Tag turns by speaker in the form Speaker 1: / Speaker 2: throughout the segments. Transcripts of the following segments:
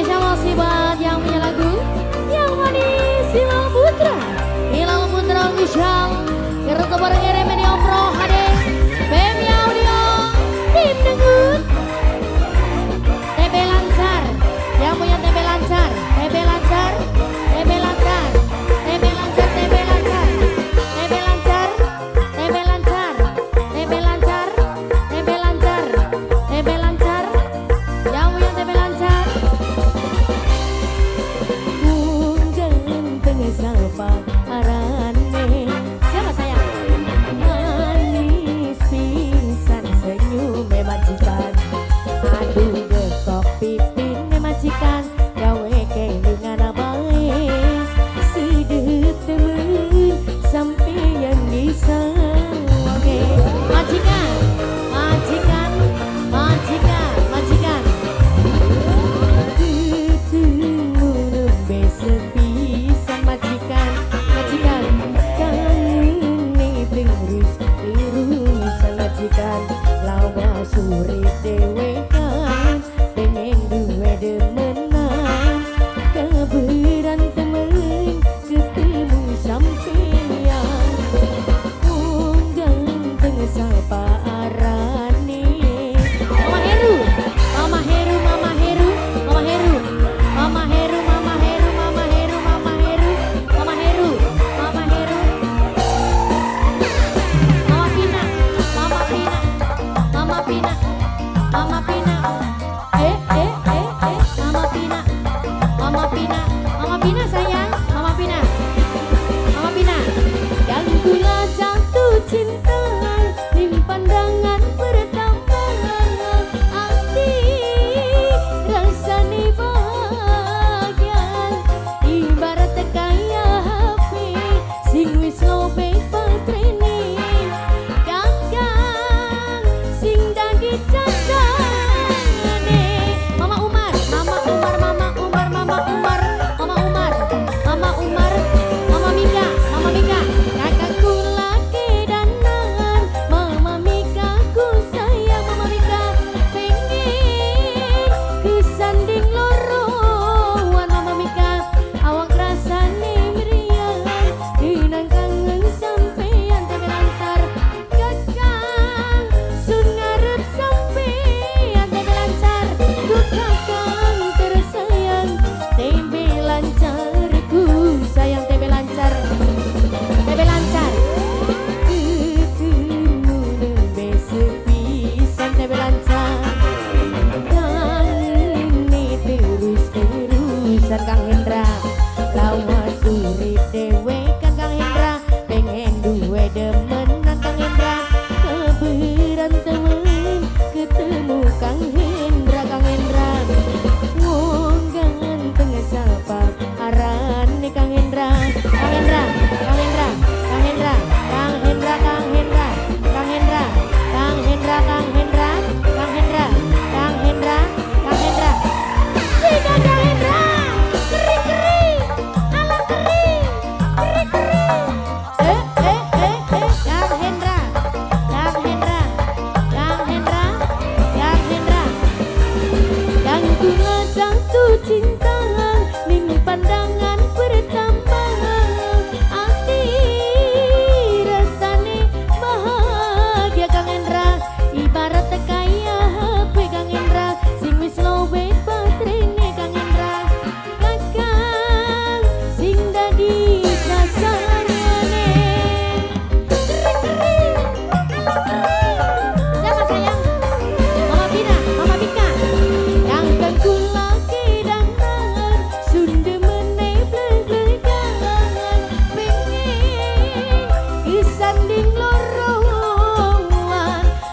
Speaker 1: Spesial masih buat yang punya lagu yang manis, Hilal Putra. Hilal Putra Official. Kereta bareng RMN Pro HD. Femi Audio. Tim Dengut. TB Lancar. Yang punya TB Lancar. TB Lancar. TB Lancar. TB Lancar. TB Lancar. TB Lancar. TB Lancar. TB Lancar. TB Lancar. TB Lancar. Yang punya TB Lancar. Wong ganteng sapa arane? Siapa, sayang? Manis pisan senyume majikan. Aduh, gekok pipine majikan, gawe kelingan bae. Sedep temen sampeyan disawange. Majikan, majikan, majikan, majikan. Ketemu nembe sepisan majikan, majikan. Kangen terus terusan majikan. Lawas urip dhewekan, pengen duwe demenan. Kaberan temen ketemu sampeyan. Wong ganteng sapa arane? Mama Heru, Mama Heru, Mama Heru, Mama Heru, Mama Heru, Mama Heru, Mama Heru, Mama Heru, Mama Heru, Mama Heru, Mama Pina, Mama Pina, Mama Pina, Mama Pina, eh eh eh eh, Mama Pina, Mama Pina, Mama Pina sayang, Mama Pina, Mama Pina. Dan kula jatuh cinta ning pandangan pertama. Ati rasane bahagia ibarat kaya HP sing wis lobet baterene. Kakang sing dadi casane. Mama Umar, Mama Umar, Mama Umar, Mama Umar, Mama Umar, Mama Umar, Mama Mika, Mama Mika. Kakakku lagi danan, Mama Mika ku sayang. Mama Mika pengen kesanding loroan. Mama Mika, awak rasane meriang dinang kangen sampeyan. Tempe lancar kakang sun ngarep sampeyan. Tempe lancar ku kakang tersayang. Tempe lancar ku sayang. Tempe lancar, tempe lancar. Ketemu nembe sepisan tempe lancar. Kangen terus terusan Kang Hendra. Lawas urip dhewekan Kang Hendra, pengen duwe demenan Kang Hendra. Keberan temen ketemu Kang Hendra, Kang Hendra. Wong ganteng sapa arane? Kang Hendra, Kang Hendra, Kang Hendra, Kang Hendra, Kang Hendra, Kang Hendra, Kang Hendra, Kang Hendra, Kang Hendra, Kang Hendra, Kang Hendra, Kang Hendra. Siga Kang Hendra, keri keri, ala keri, keri keri. Eh eh eh eh, Kang Hendra, Kang Hendra, Kang Hendra, Kang Hendra. Yang kula jatuh cinta ning pandangan pertama. Ati rasane bahagia Kang Hendra ibarat kaya HP Kang Hendra sing wis lowet baterene. Kang Hendra kakang sing dadi casane. Keri keri ala keri. Siapa, sayang? Mama Pina, Mama Pika. Kangkang kula kedangan sunde meneh bleg-blegan pengen kesanding loroan.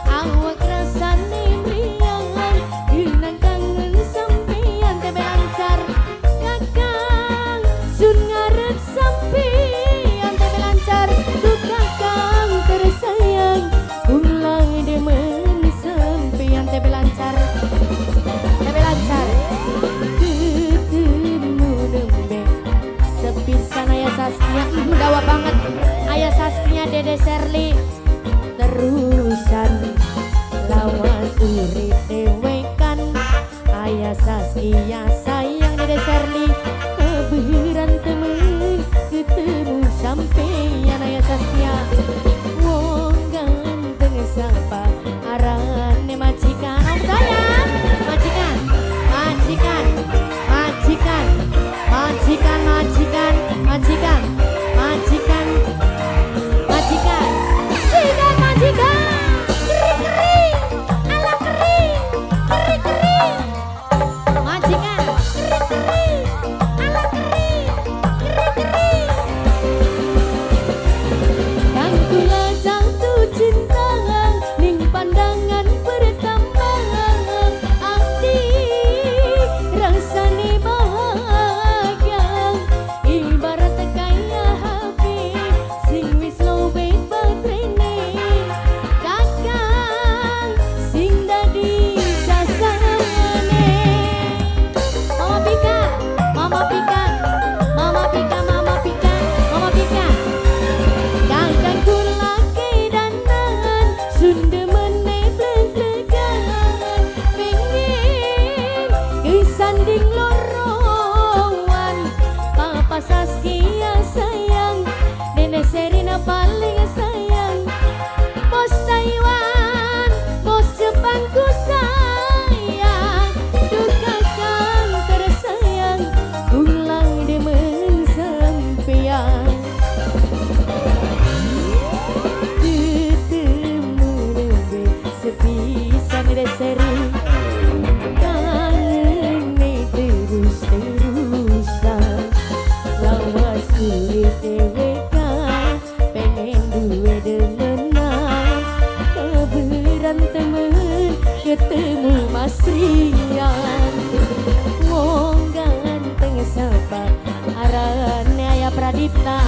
Speaker 1: Awak rasane mriyang genang kangen sampeyan. Tempe lancar kakang sun ngarep sampeyan. Tempe lancar ku kakang tersayang, kula demen sampeyan. Tempe lancar, tempe lancar. Ketemu nembe sepisan ayah Saskia. Dawa banget ayah Saskia. Dede Serli terusan. Lawas urip dhewekan ayah Saskia sayang. Sun demene bleg-blegan, pengen kesanding loroan. Papa Saskia sayang, Nenek Serina paling sayang. Bos Taiwan, bos Jepang ku sayang. Duh kakang tersayang, ulang demen sampeyan. Ketemu nembe sepisan deseri, kangene terus-terusan. Lawas suwe dewekan, pengen duwe demenan. Keberan temen ketemu Mas Rian. Wong ganteng sapa arane, Ayah Pradipta.